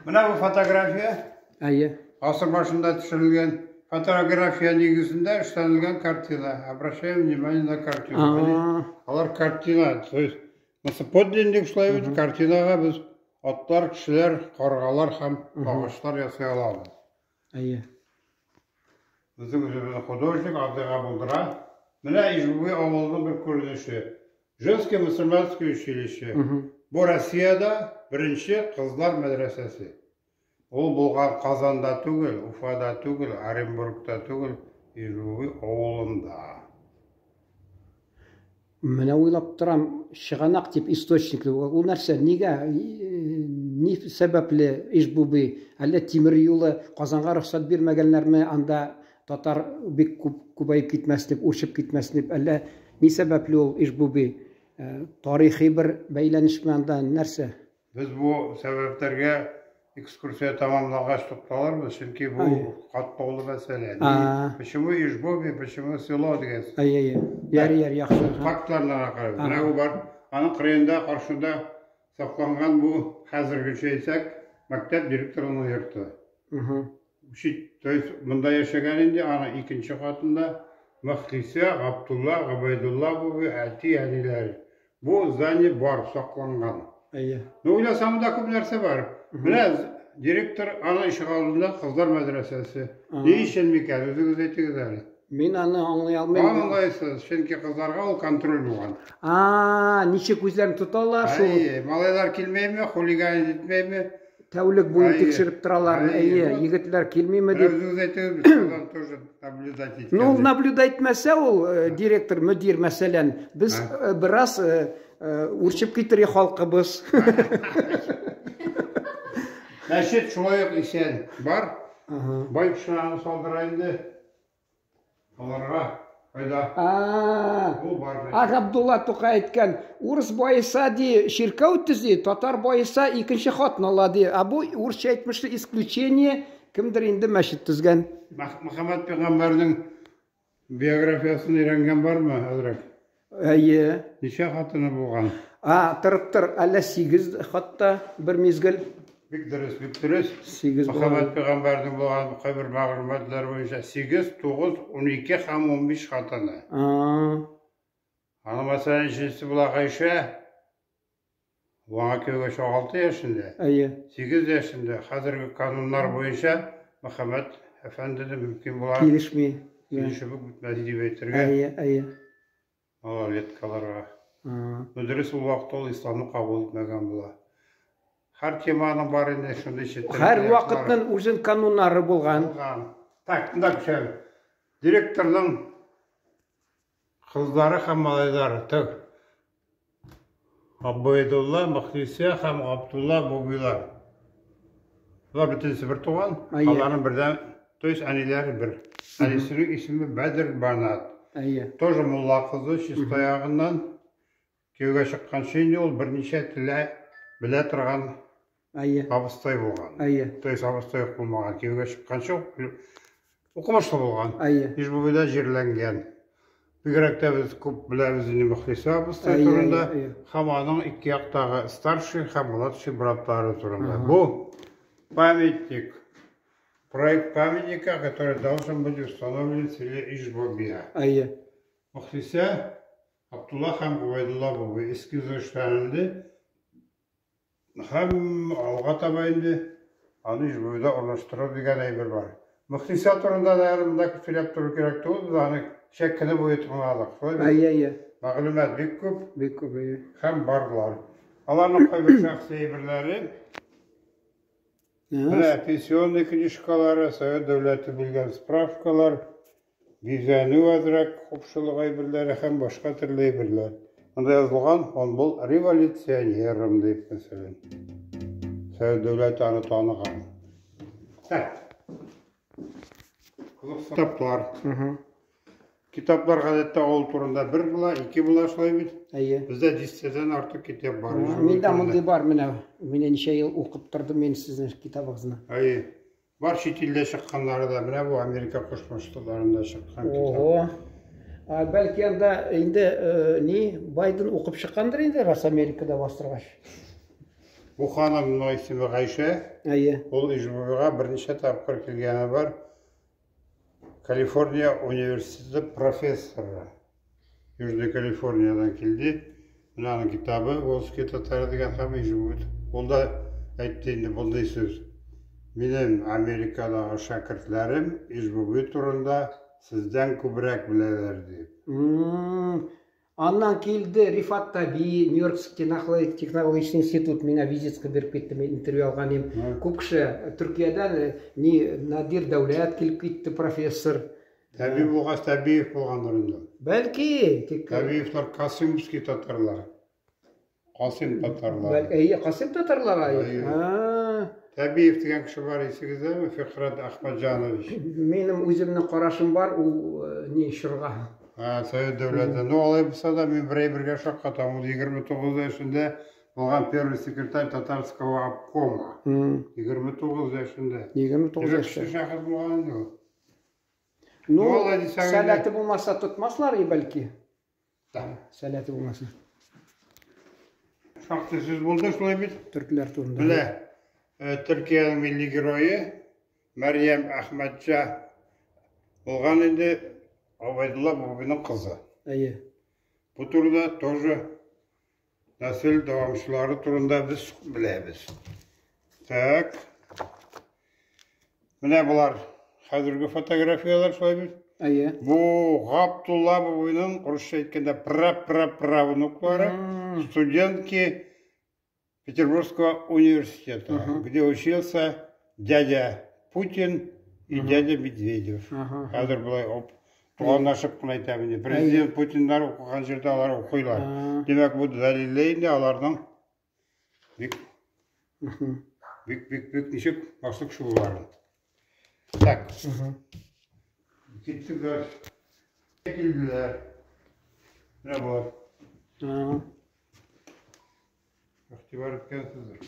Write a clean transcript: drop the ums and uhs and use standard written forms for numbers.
Менә бу фотография. Әйе. Гасыр башында төшерелгән фотография нигезендә эшләнелгән картина. Обращаем внимание на картину. Алар картина, то есть Монысы подлинник шулай бит, картинага без атлар, кешеләр, каргалар һәм агачлар ясый алабыз. Әйе. Безнең үзебезнең художник Абдыйга булдыра. Менә Ижбубый авылының бер күренеше. Женское мусульманское училище. Бу Россиядә беренче кызлар мәдрәсәсе. Ул булган Казанда түгел, Уфада түгел, Оренбургта түгел, Ижбубый авылында. Менә уйлап торам, чыганак дип источник ул нәрсә, нигә, ни сәбәпле Ижбубый, әллә тимер юлы Казанга рөхсәт бирмәгәннәрме, анда татар бик күп күбәеп китмәс дип, үрчеп китмәс дип, әллә ни сәбәпле ул Ижбубый? Тарихи бер бәйләнешме анда, нәрсә? Без бу сәбәпләргә экскурсия тәмамлангач тукталырбыз, чөнки бу катлаулы мәсьәлә. Почему Ижбоби, почему село дигән. Әйе, әйе. Яри, яри, яхшы. Фактларына карап. Менә бу бар. Аның кырыенда, каршында сакланган бу хәзергечә әйтсәк, мәктәп директорының йорты. Чит, то есть монда яшәгән инде, аның икенче катында Мөхлисә, Габдулла, Гобәйдулла бабай, әти, әниләре. Бу здание бар, сакланган. Әйе. Ну, уйласаң, монда күп нәрсә бар. Менә директор аны ишегалдында кызлар мәдрәсәсе. Ни өчен микән? Үзегез әйтегез әле. Мин аны аңлый алмыйм. Аңлайсыз, чөнки кызларга ул контроль булган. А, ничек үзләрен тоталар шул. Әйе, малайлар килмәйме, хулиган итмәйме? Тәүлек буе тикшереп торалар. Әйе, егетләр килмиме дип. Үзегез әйтегез, без шуннан тоже наблюдать иткән. Ну, ул наблюдать итмәсә, ул э, директор, мөдир, мәсәлән, без э, бераз э, үрчеп китер халкыбыз. Мәчет шулай ук исән бар. Бай кеше салдыра инде. Аларга файда. Ул бар. А Габдулла Тукай әйткән, урыс баеса ди, чиркәү төзи, татар баеса икенче хатын ала ди. А бу урысча әйтмешли исключение, кемдер инде мәчет төзгән. Мөхәммәд пәйгамбәрнең биографиясын өйрәнгән бармы, әзрәк? Әйе. Ничә хатыны булган? А, торып тор, әллә 8 хатта бер мизгел. Бик дөрес, бик дөрес. 8 Мөхәммәд пәйгамбәрнең булган кайбер мәгълүматлар буенча 8, 9, 12 һәм 15 хатыны. Аның мәсәлән, өченчесе була Гайшә. Аңа кияүгә чыга 6 яшендә. Әйе. 8 яшендә. Хәзерге кануннар буенча Мөхәммәд әфәндене мөмкин була. Килешми. Килешеп үк бетмәс дип әйтергә. Әйе, әйе. Малолеткаларга. Ну, дөрес, ул вакытта ул исламны кабул итмәгән була. Һәр теманың бар инде шундый четерекле Һәр вакытның үзен кануннары булган. Булган. Так, монда күчәбез. Директорның кызлары һәм малайлары. Так. Габбайдулла, Мөхлисә һәм Габдулла Бубилар. Болар бөтенесе бер туган. Аларның бердән, то есть әниләре бер. Әнисенең исеме Бәдер Банат. Әйе. Тоже мулла кызы, чиста ягыннан. Кияүгә чыкканчы инде ул берничә телә белә торган Әйе. Абыстай булган. Әйе. То есть абыстай ук булмаган, кияүгә чыкканчы ук укымышлы булган. Әйе. Ижбубыйда җирләнгән. Бигрәк тә без күп беләбез инде Мөхлисә абыстай турында һәм аның ике яктагы старший һәм младший братлары турында. Бу памятник, проект памятника, который должен быть установлен в селе Ижбобия. Әйе. Мөхлисә, Абдулла һәм Гобәйдулла бабай эскизы эшләнелде. Һәм алга таба инде аны җбүдә урнаштыру дигән әйбер бар. Мөхлисә турында да әле монда күп сөйләп тору кирәк түгел, без аны кичә көне буе тыңладык. Шулай бит? Әйе, әйе. Мәгълүмат бик күп. Бик күп, әйе. Һәм барлар. Аларның кайбер шәхси әйберләре Менә пенсионный книжкалары, Совет дәүләте биргән справкалар, бизәнү әзрәк купшылык әйберләре һәм башка төрле әйберләр. Монда язылган, он был революционером дип, мәсәлән. Совет дәүләте аны таныган. Так. Китаплар. Китаплар гадәттә авыл турында бер була, ике була шулай бит. Әйе. Бездә дистәдән артык китап бар. Миндә мондый бар менә. Менә ничә ел укып тордым мин сезнең китабыгызны. Әйе. Бар чит илдә чыкканнары да, менә бу Америка Кушма Штатларында чыккан китап. Ого. А, бәлки анда инде э, ни Байден укып чыккандыр инде, раз Америкада бастыргач. Бу ханымның исеме Гайшә. Әйе. Ул Ижбубига берничә тапкыр килгәне бар. Калифорния университеты профессоры. Южный Калифорниядан килде. Менә аның китабы Волжские татары дигән һәм Ижбуби. Ул да әйтте инде мондый сүз. Минем Америкадагы шәкертләрем Ижбуби турында сездән күбрәк беләләр дип. Аннан килде Рифат Таби, Нью-Йоркский технологический институт миңа визитка биреп китте, мин интервью алган идем. Күп кеше Төркиядән ни Надир Дәүләт килеп китте, профессор. Таби булгач Табиев булгандыр инде. Бәлки, тик Табиевлар Касымовский татарлар. Касым татарлар. Әйе, Касым татарлары. Әйе. Табиев дигән кеше бар исегездәме? Фикрәт Әхмәтҗанович. Минем үземнең карашым бар ул ни чорга. Совет дәүләте. Ну, алай булса да, мин бер әйбергә шаккатам. Ул 29 яшендә булган первый секретарь татарского обкома. 29 яшендә. 29 яшендә. Шәхес булган инде ул. Ну, сәләте булмаса тотмаслар и бәлки. Да. Сәләте булмаса. Шактый сүз булды шулай бит. Төркләр турында. Менә Төркиянең милли герое Мәрьям Әхмәтша булган инде Гобәйдулла бабайның кызы. Әйе. Бу турыда тоже нәсел дәвамчылары турында без беләбез. Так. Менә болар хәзерге фотографияләр шулай бит. Әйе. Бу Габдулла бабайның русча әйткәндә пра-пра-правнуклары, студентки Петербургского университета, где учился дядя Путин и дядя Медведев. Хәзер болай оп, туганлашып кына әйтәм инде. Президент Путиннар укыган җирдә алар укыйлар. Димәк, бу дәлилле инде аларның бик бик бик бик ничек башлык кеше булуларын. Так. Киттек дальше. Килделәр. Менә болар. Игътибар иткәнсездер.